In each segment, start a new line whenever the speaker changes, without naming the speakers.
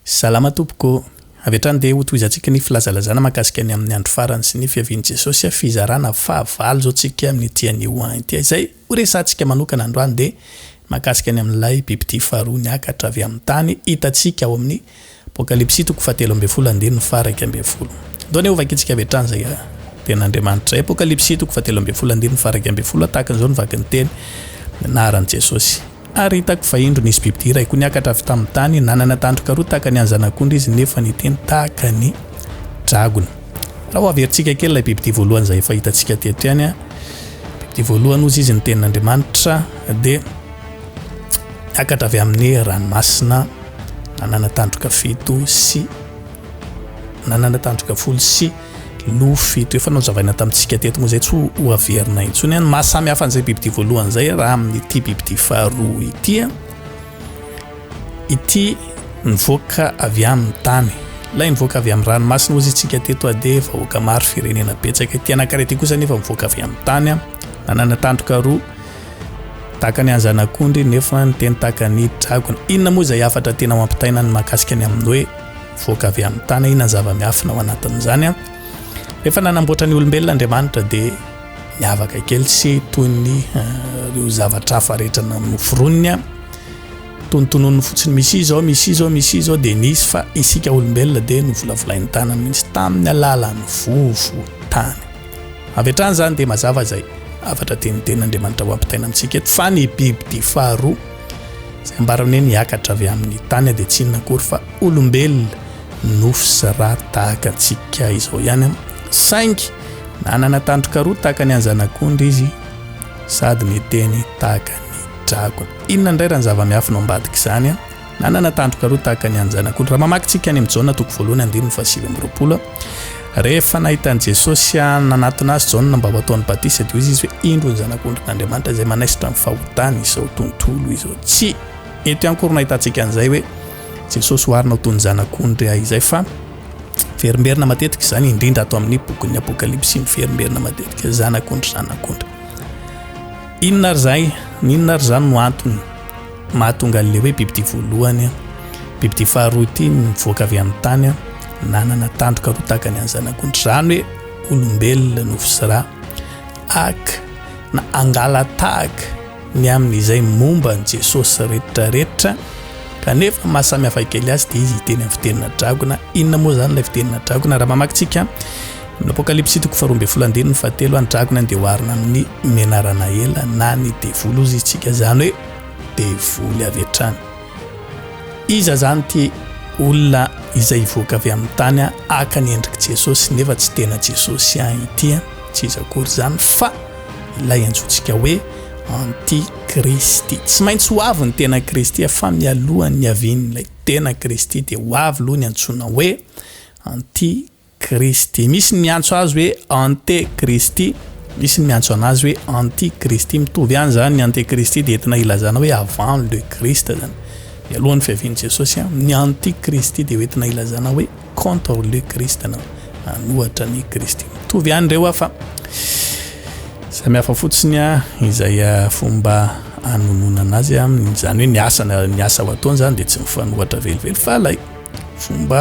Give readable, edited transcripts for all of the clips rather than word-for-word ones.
Salama tompoko. Avy hatrany dia hotohizantsika ny filazalazana mahakasika ny amin'ny andro farany sy ny fiavian'i Jesosy, fizarana fahavalo izao tsika amin'ity anio ity. Izay horesahantsika manokana androany dia mahakasika ny amin'ilay bibidia faharoa niakatra avy amin'ny tany, hitantsika ao amin'ny Apokalypsy toko fahatelo ambin'ny folo andininy faha-iraika ambin'ny folo. Andao anie hovakintsika avy hatrany izay tenin'Andriamanitra izay. Apokalypsy toko fahatelo ambin'ny folo andininy faha-iraika ambin'ny folo, tahaka an'izao no vaky ny teny, Ny anaran'i Jesosy. Ary hitako fa indro nisy bibidia iray koa niakatra avy tamin'ny tany, nanana tandroka roa tahaka ny an'ny zanak'ondry izy, nefa niteny tahaka ny dragona. Raha ho averintsika kely ilay bibidia voalohany izay efa hitantsika teto ihany, bibidia voalohany hozy izy ny tenin'Andriamanitra dia niakatra avy amin'ny ranomasina, nanana tandroka fito sy nanana tandroka folo sy loha fito. Efa nozavaina tamintsika teto moa izay, tsy ho averina intsony. Ny maha samy hafa an'izay bibidia voalohany izay raha amin'ity bibidia faharoa ity, ity nivoaka avy amin'ny tany. Ilay nivoaka avy amin'ny ranomasina hozy isika teto dia vahoaka maro, firenena betsaka. Ity anankiray ity kosa nefa mivoaka avy amin'ny tany, nanana tandroka roa tahaka ny an'ny zanak'ondry nefa niteny tahaka ny dragona. Inona moa izay hafatra tena ho ampitaina ny mahakasika ny amin'ny hoe mivoaka avy amin'ny tany? Inona ny zava-miafina ao anatin'izany? Rehefa nanamboatra ny olombelona Andriamanitra dia niavaka kely sy toy ny ireo zavatra hafa rehetra noforoniny. Tonontononiny fotsiny misy izao, misy izao, misy izao dia nisy fa isika olombelona dia novolavolain'ny tanany mihitsy tamin'ny alalan'ny vovo tany. Avy hatrany izany dia mazava izay hafatra tian'ny tenin'Andriamanitra ho ampitaina amintsika eto fa ny bibidia faharoa izay ambarany hoe niakatra avy amin'ny tany dia tsy inona akory fa olombelona nofo sy ra tahaka antsika izao ihany, saingy nanana tandroka roa tahaka ny an'ny zanak'ondry izy sady niteny tahaka ny dragona. Inona indray raha ny zava-miafina ao ambadik'izany? Nanana tandroka roa tahaka ny an'ny zanak'ondry. Raha mamaky tsika any amin'ny Jaona toko voalohany andininy faha-29, rehefa nahita an'i Jesosy nanatona azy Jaona mba ho ataony batisa dia hoy izy hoe indro ny zanak'ondrin'Andriamanitra izay manaisotra ny fahotany izao tontolo izao. Tsy eto ihany koa no nahitantsika an'izay hoe Jesosy oharina ho toy ny zanak'ondry izay fa miverimberina matetika izany indrindra ato amin'ny bokin'ny Apokalypsy miverimberina matetika zanak'ondry zanak'ondry. Inona ary izay? Inona ary izany no antony mahatonga an'ilay hoe bibidia voalohany, bibidia faharoa ity nivoaka avy amin'ny tany, nanana tandroka roa tahaka ny an'ny zanak'ondry? Izany hoe olombelona nofo sy ra, haka na hangala-tahaka ny amin'izay momba an'i Jesosy rehetra rehetra, kanefa maha samy hafa kely azy dia izy hiteny amin'ny fitenina dragona. Inona moa izany ilay fitenina dragona? Raha mamaky tsika amin'ny Apokalypsy toko faharoa ambin'ny folo andininy fahatelo, ny dragona dia oharina amin'ny menarana ela na ny devoly hozy isika, izany hoe devoly avy hatrany. Iza izany ity olona izay hivoaka avy amin'ny tany haka ny endrik'i Jesosy nefa tsy tena Jesosy ihany ity? Tsy iza akory izany fa ilay antsointsika hoe antikristy. Tsy maintsy ho avy ny tena Kristy fa mialohan'ny niavian'ilay tena Kristy dia ho avy aloha ny antsoina hoe antikristy. Misy ny miantso azy hoe antekristy, misy ny miantso anazy hoe antikristy. Mitovy ihany izany, ny antekristy dia entina ilazana hoe avant le Christ izany, mialohan'ny fiavian'i Jesosy. Ny antikristy dia hoentina ilazana hoe contre le Christ na manohatra an'i Kristy. Mitovy ihany ireo fa samy hafa fotsiny izay fomba anononana azy amin'izany hoe ny asa ny asa ho ataony izany dia tsy mifanohatra velively fa ilay fomba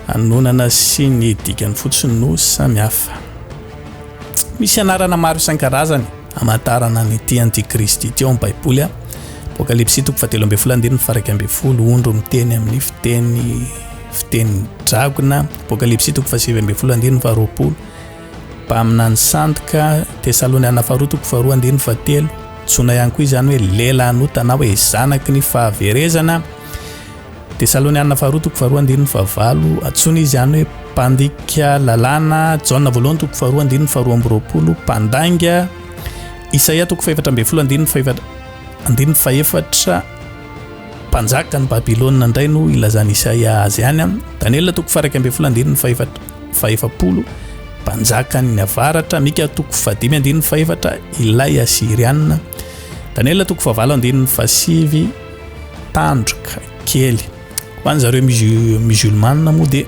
anononana sy ny dikany fotsiny no samy hafa. Misy anarana maro isan-karazany hamantarana an'ity antikristy ity ao amin'ny Baiboly. Apokalypsy toko fahatelo ambin'ny folo andininy faha-iraika ambin'ny folo, ondry miteny amin'ny fiteny fitenin'ny dragona. Apokalypsy toko faha-19 andininy faha-20, mpaminany sandoka. Tesaloniana faharoa toko faharoa andininy fahatelo, antsoina ihany koa izany hoe lelanota na hoe zanaky ny fahaverezana. Tesaloniana faharoa toko faharoa andininy fahavalo, antsoina izy ihany hoe mpandika lalàna. Jaona voalohany toko faharoa andininy faharoa amby roapolo, mpandainga. Isaia toko faha-14 andininy fahefatra andininy fahefatra, mpanjakan'i Babylona indray no ilazan'i Isaia azy ihany. Daniela toko faha-11 andininy fahefatra fahefapolo, mpanjakan'ny avaratra. Mika toko fahadimy andininy fahefatra, ilay Asyriana. Daniela toko fahavalo andininy fahasivy, tandroka kely. Ho an'ny zareo musulmana moa dia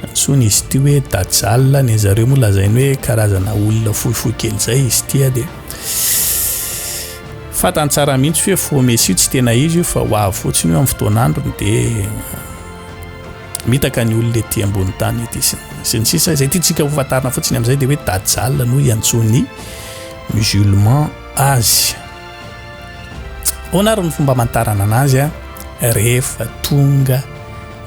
antsoina izy ity hoe Dajjal, ny zareo moa lazainy hoe karazana olona fohifohy kely izay izy ity dia fantany tsara mihitsy hoe faux messie tsy tena izy io fa ho avy fotsiny io amin'ny fotoan'androny dia. Mitaka ny olona ety ambony tany ety sy sy ny sisa. Izay tiantsika ho fantarina fotsiny amin'izay dia hoe Dajjal no iantsoan'ny musulman azy. Ahoana ary ny fomba amantarana anazy a? Rehefa tonga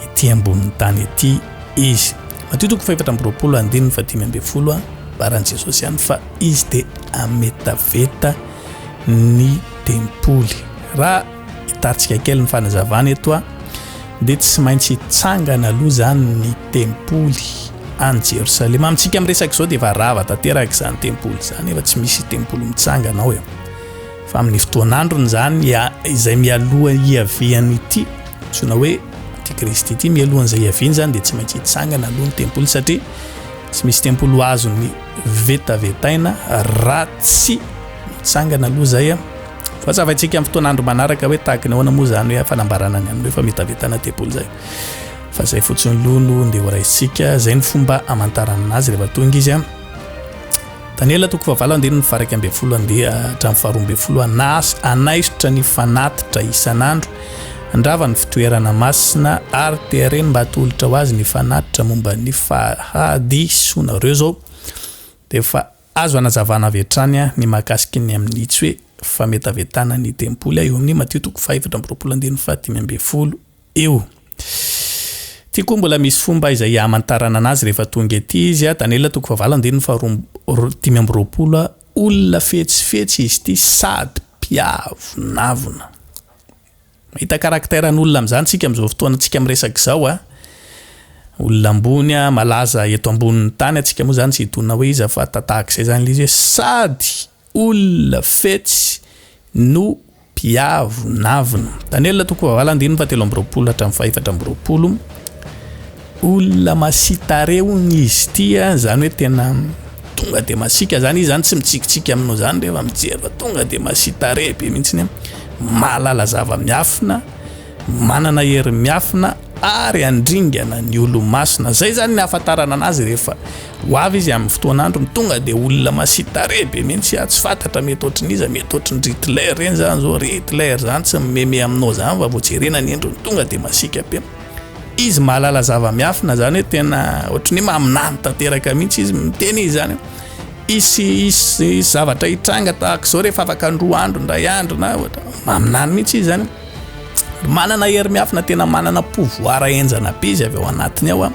ety ambonin'ny tany ety izy. Matio toko fahefatra amby roapolo andininy fahadimy ambin'ny folo a, ambaran'i Jesosy ihany fa izy dia hametaveta ny tempoly. Raha hitaritsika kely ny fanazavana eto a, dia tsy maintsy hitsangana aloha izany ny tempoly any Jerosalema. Amintsika miresaka izao dia efa rava tanteraka izany tempoly izany, efa tsy misy tempoly mitsangana ao e. Fa amin'ny fotoan'androny izany izay mialoha hiavian'ity antsoina hoe antikristy ity, mialohan'izay hiaviany izany dia tsy maintsy hitsangana aloha ny tempoly satria tsy misy tempoly ho azony vetavetaina raha tsy mitsangana aloha izay a. Fa hazavaintsika amin'ny fotoan'andro manaraka hoe tahaka ny ahoana moa izany hoe fanambarana ny amin'ny hoe fametavetana tempoly izay. Fa izay fotsiny loha no ndeha ho raisintsika, izay ny fomba hamantarana azy rehefa tonga izy a. Daniela toko fahavalo andininy faha-11 andeha hatramin'ny faha-12 Anas, hanaisotra ny fanatitra isan'andro, handrava ny fitoerana masina, ary tehareny mba hatolotra ho azy ny fanatitra momba ny fahadisoana. Ireo izao dia efa azo anazavana avy hatrany ny mahakasika ny amin'ny tsy hoe fametavetana ny tempoly eo amin'ny Matio toko faha-24 andininy faha-15 eo. Ity koa mbola misy fomba izay hamantarana anazy rehefa tonga ety izy, Daniela toko fahavalo andininy faharoa 25, olona fetsifetsy izy ity sady mpiavonavona. Mahita caractère an'olona amin'izany tsika amin'izao fotoana tsika miresaka izao a. Olona ambony a, malaza eto ambonin'ny tany, antsika moa izany tsy hidonina hoe iza fa tatahaka izay izany ilay izy hoe sady Olona fetsy no mpiavonavona. Daniela toko fahavalo andininy fahatelo amby roapolo hatramin'ny fahefatra amby roapolo. Olona masian-tarehy hono izy ity a, izany hoe tena tonga dia masiaka izany izy izany, tsy mitsikitsiky aminao izany rehefa mijery fa tonga dia masian-tarehy be mihitsiny a, mahalala zava-miafina. Manana hery miafina ary handringana ny olo-masina. Zay zany ny ahafantarana anazy rehefa ho avy izy amin'ny fotoan'androny, tonga dia olona masia-tarehy be mihitsy, tsy fantatra mety ohatrin'iza, mety ohatrin-dry Hitler ireny zany zao, ry Hitler zany tsy mimeme aminao zany fa vao jerena ny endriny tonga dia masiaka be. Izy mahalala zava-miafina zany hoe tena ohatrin'ny hoe maminany tanteraka mihitsy izy, miteny izy zany hisy hisy zavatra hitranga tahaka izao rehefa afaka ny roa andro, indray andro na ohatra, maminany mihitsy izy zany. Manana hery miafina tena manana pouvoir henjana be izy avy ao anatiny ao a.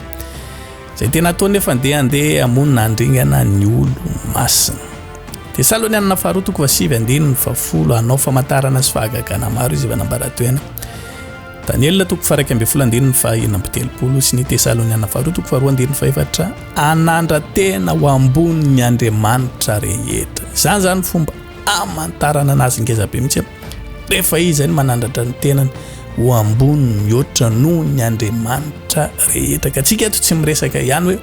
Izay tena ataony nefa dia andeha hamono na handringana ny olo-masina. Tesalonianina faharoa toko fahasivy andininy fahafolo hanao famantarana sy fahagagana maro izy efa nambara teo ihany. Daniela toko faha 11 andininy faha 36 sy ny Tesalonianina faharoa toko faharoa andininy fahefatra hanandra-tena ho ambonin'ny andriamanitra rehetra. Izany izany fomba hamantarana anazy ngeza be mihitsy. Rehefa izy izay no manandratra ny tenany ho ambony mihoatra noho ny andriamanitra rehetra. Ka tsika eto tsy miresaka ihany hoe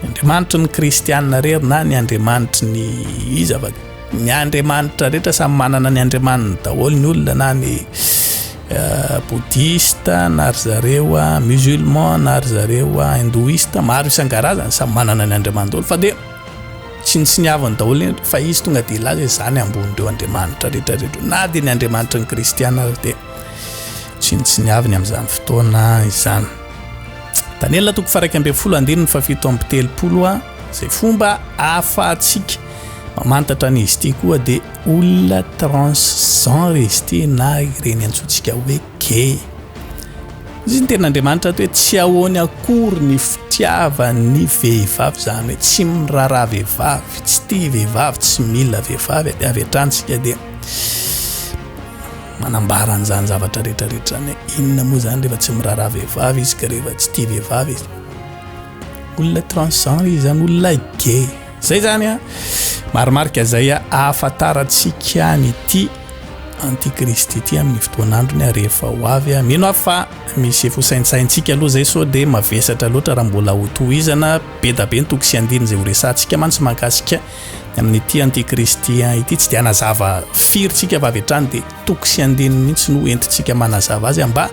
ny andriamanitry ny kristianina rery na ny andriamanitry ny iza fa ny andriamanitra rehetra samy manana ny andriamaniny daholo ny olona na ny eh, bouddhiste na ry zareo ah, musulman na ry zareo ah, hindouiste maro isan-karazany samy manana ny andriamaniny daholo fa dia Tsinontsiniaviny daholo iny fa izy tonga dia hilaza hoe za ny ambonin'ireo andriamanitra rehetra rehetra na dia ny andriamanitry ny kristiana aza dia tsinontsiniaviny amin'izany fotoana izany. Daniela toko faraika ambin'ny folo andininy fahafito amby telopolo a izay fomba ahafahantsika mamantatra an'izy ity koa dia olona transgenre izy ity na ireny antsointsika hoe gay. Izy ny tenin'Andriamanitra ato hoe tsy ahoany akory ny fitiavan'ny vehivavy, izany hoe tsy miraharaha vehivavy, tsy tia vehivavy, tsy mila vehivavy, dia avy hatrany isika dia manambara an'izany zavatra rehetra rehetra izany hoe inona moa izany rehefa tsy miraharaha vehivavy izy ka rehefa tsy tia vehivavy izy. Olona transgenre izy izany, olona gay. Izay izany a, marimarika izay ahafantarantsika an'ity Antikristy ity amin'ny fotoan'androny ary rehefa ho avy. Mino aho fa misy efa ho saintsaintsika aloha izay sao dia mavesatra loatra raha mbola ho tohizana. Be da be ny toko sy andininy izay ho resahantsika mantsy mahakasika ny amin'ity Antikristy ity. Tsy dia hanazava firy tsika fa avy hatrany dia toko sy andininy mihitsy no entintsika manazava azy mba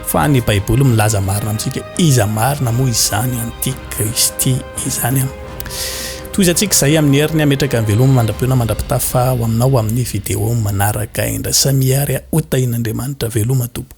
Fa ny Baiboly milaza marina amintsika iza marina moa izany Antikristy izany. Tohizantsika izay amin'ny heriny hametraka ny veloma mandra-pihaona mandra-pitafa ho aminao amin'ny video manaraka indray. Samia ary ho tahian'Andriamanitra veloma tompoko.